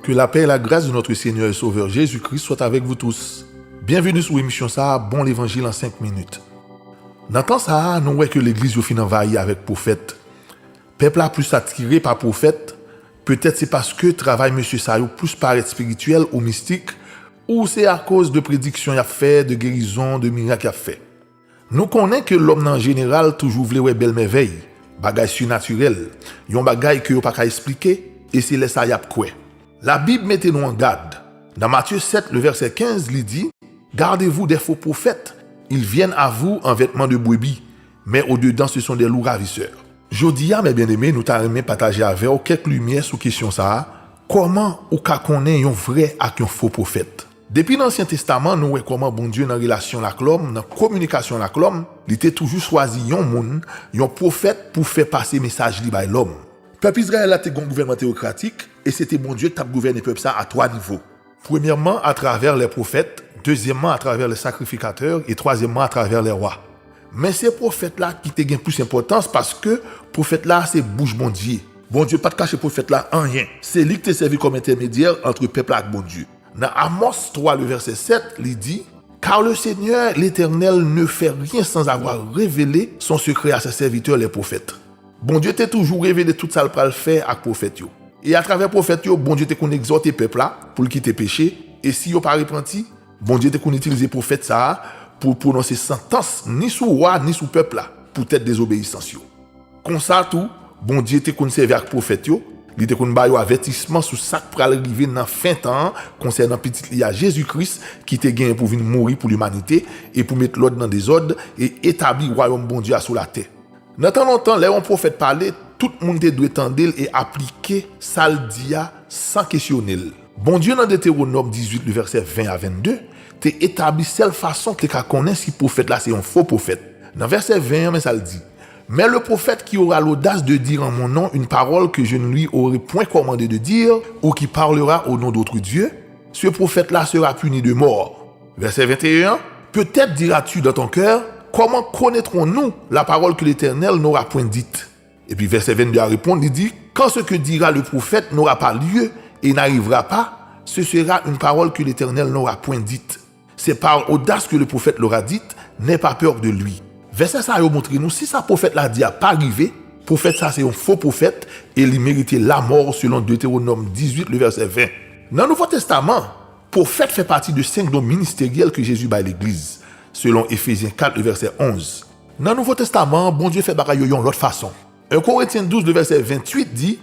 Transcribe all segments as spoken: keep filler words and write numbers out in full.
Que la paix et la grâce de notre Seigneur et Sauveur Jésus-Christ soient avec vous tous. Byenveni sou emisyon sa a, Bon Levanjil an senk minit. Nan tan sa a, nou wè ke legliz yo fin anvayi avèk pwofèt. Pèp la plis atire pa pwofèt, petèt se paske travay mesye sa yo plis parèt espirityèl ou mistik, ou se akoz de prediksyon y ap fè, de gerizon, de mirak y ap fè. Nou konnen ke lòm nan an jeneral toujou vle wè bèl mèvèy, bagay sinatirèl, yon bagay ke yo pa ka esplike, e se lè sa y ap kwè. Labib mete nou an gad. Nan Matye sèt, le vèsè kenz, li di, Gardez-vous des faux prophètes. Ils viennent à vous en vêtements de brebis, mais au-dedans, ce sont des loups ravisseurs. Jodi a, mes bien-aimés, nou ta renmen pataje avè w kèk limyè sou kesyon sa a, kòman ou ka konnen yon vrè ak yon fo pwofèt? Depi nan Ansyen Testaman, nou wè kòman Bondye nan relasyon l ak lòm, nan kominikasyon l ak lòm, li te toujou chwazi yon moun, yon pwofèt pou fè pase mesaj li bay lòm. Pèp Izrayèl la te gen yon gouvènman teyokratik, e se te Bondye k t ap gouvène pèp sa a twa nivo. Premyèman, atravè lè pwofèt, dezyèmman, atravè lè sakrifikatè, e twazyèmman, atravè lè wa. Men se pwofèt la ki te gen plis enpòtans paske pwofèt la se bouch Bondye. Bondye pa t kache pwofèt la anyen. Se li ki te sèvi kòm entèmedyè ant pèp la ak Bondye. Nan Amòs twa, le vèsè sèt, li di, Car le Seigneur, l'Éternel, ne fait rien sans avoir révélé son secret à ses serviteurs, les prophètes. Bondye te toujou revele tout sa l pral fè ak pwofèt yo. E atravè pwofèt yo, Bondye te konn egzòte pèp la pou l kite peche, e si yo pa repanti, Bondye te konn itilize pwofèt sa a pou l pwononse santans ni sou wa ni sou pèp la, poutèt dezobeyisans yo. Konsa tou, Bondye te konn sèvi ak pwofèt yo, li te konn ba yo avètisman sou sa k pral rive nan fen tan an konsènan Pitit li a, Jezi Kris, ki te genyen pou vin mouri pou limanite e pou met lòd nan dezòd e etabli wayòm Bondye a sou latè. Nan tan lontan, lè yon pwofèt pale, tout moun te dwe tande l e aplike sa l di a san kesyone l. Bondye nan Detewonòm dizuit, le vèsè ven a vennde, te etabli sèl fason te ka konnen si pwofèt la se yon fo pwofèt. Nan vèsè ven an, men sa l di, Mais le prophète qui aura l'audace de dire en mon nom une parole que je ne lui aurai point commandé de dire, ou qui parlera au nom d'autres dieux, ce prophète-là sera puni de mort. Vèsè venteyen an, Peut-être diras-tu dans ton cœur, Comment connaîtrons-nous la parole que l'Éternel n'aura point dite? Epi vèsè vennde a reponn, li di, Quand ce que dira le prophète n'aura pas lieu et n'arrivera pas, ce sera une parole que l'Éternel n'aura point dite. C'est par audace que le prophète l'aura dite, n'aie pas peur de lui. Vèsè sa yo montre nou si sa pwofèt la di a pa rive, pwofèt sa se yon fo pwofèt e li merite lamò selon Detewonòm dizuit, le vèsè ven. Nan Nouvo Testaman, pwofèt fè pati de senk don ministeryèl ke Jezi bay legliz, selon Efezyen kat, le vèsè onz. Nan Nouvo Testaman an, Bondye fè bagay yo yon lòt fason. En Korentyen douz, le vèsè ventuit di,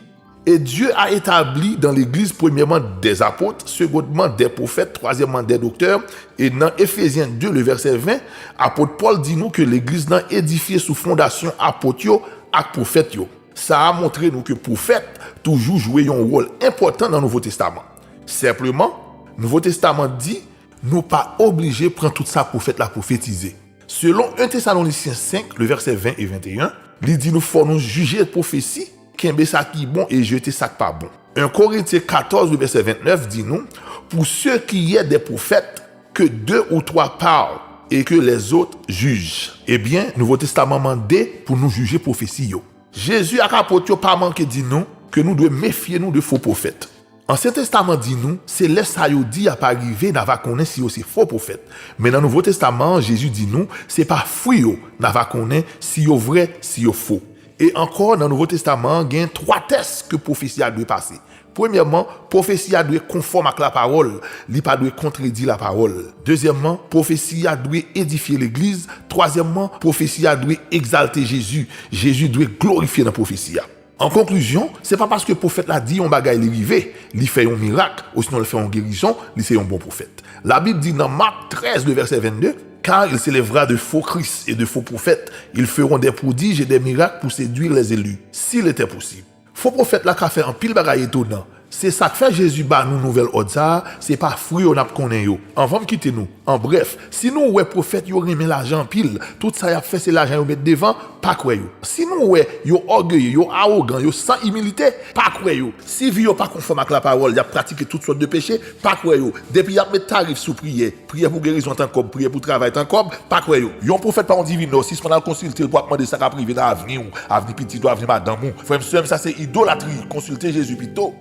Et Dieu a établi dans l'Église premièrement des apôtres, secondement des prophètes, troisièmement des docteurs. E nan Efezyen de, le vèsè ven, apot Pòl di nou ke legliz lan edifye sou fondasyon apot yo ak pwofèt yo. Sa a montre nou ke pwofèt toujou jwe yon wòl enpòtan nan Nouvo Testaman. Senpleman, Nouvo Testaman di nou pa oblije pran tout sa pwofèt la pwofetize. Selon en Tesalonisyen senk, le vèsè ven e venteyen, li di nou fò nou jije pwofesi, kenbe sa ki bon e jete sa k pa bon. En Korentyen katòz, le vèsè ventnèf di nou, Pour ce qui est des prophètes, que deux ou trois parlent, et que les autres jugent. Ebyen, Nouvo Testaman mande pou nou jije pwofesi yo. Jezi ak apot yo pa manke di nou ke nou dwe mefye nou de fo pwofèt. Ansyen Testaman di nou, se lè sa yo di a pa rive, n a va konnen si yo se fo pwofèt. Men nan Nouvo Testaman an, Jezi di nou, se pa fwi yo n a va konnen si yo vrè, si yo fo. E ankò, nan Nouvo Testaman an, gen twa tès ke pwofesi a dwe pase. Premyèman, pwofesi a dwe konfòm ak lapawòl, li pa dwe kontredi lapawòl. Dezyèmman, pwofesi a dwe edifye legliz. Twazyèmman, pwofesi a dwe egzalte Jezi. Jezi dwe glorifye nan pwofesi a. An konklizyon, se pa paske pwofèt la di yon bagay li rive, li fè yon mirak, osinon li fè yon gerizon, li se yon bon pwofèt. Labib di nan Mak trèz, le vèsè vennde, Car il s'élèvera de faux Christ et de faux prophètes, ils feront des prodiges et des miracles pour séduire les élus, s'il était possible. Fo pwofèt la ka fè anpil bagay etonan. Se sa k fè Jezi ba nou nouvèl òd sa a, se pa fwi yo n ap konnen yo. Anvan m kite nou, an brèf, si nou wè pwofèt yo renmen lajan anpil, tout sa y ap fè se lajan yo met devan, pa kwè yo. Si nou wè yo ògeye, yo awogan, yo san imilite, pa kwè yo. Si vi yo pa konfòm ak lapawòl, y ap pratike tout sòt de peche, pa kwè yo. Depi y ap met tarif sou priyè, priyè pou gerizon tan kòb, priyè pou travay tan kòb, pa kwè yo. Yon pwofèt pa yon divinò, sispann al konsilte l pou ap mande sa k ap rive nan avni w, avni pitit ou, avni madanm ou. Frè m, sè m, sa se idolatri, konsilte Jezi pito.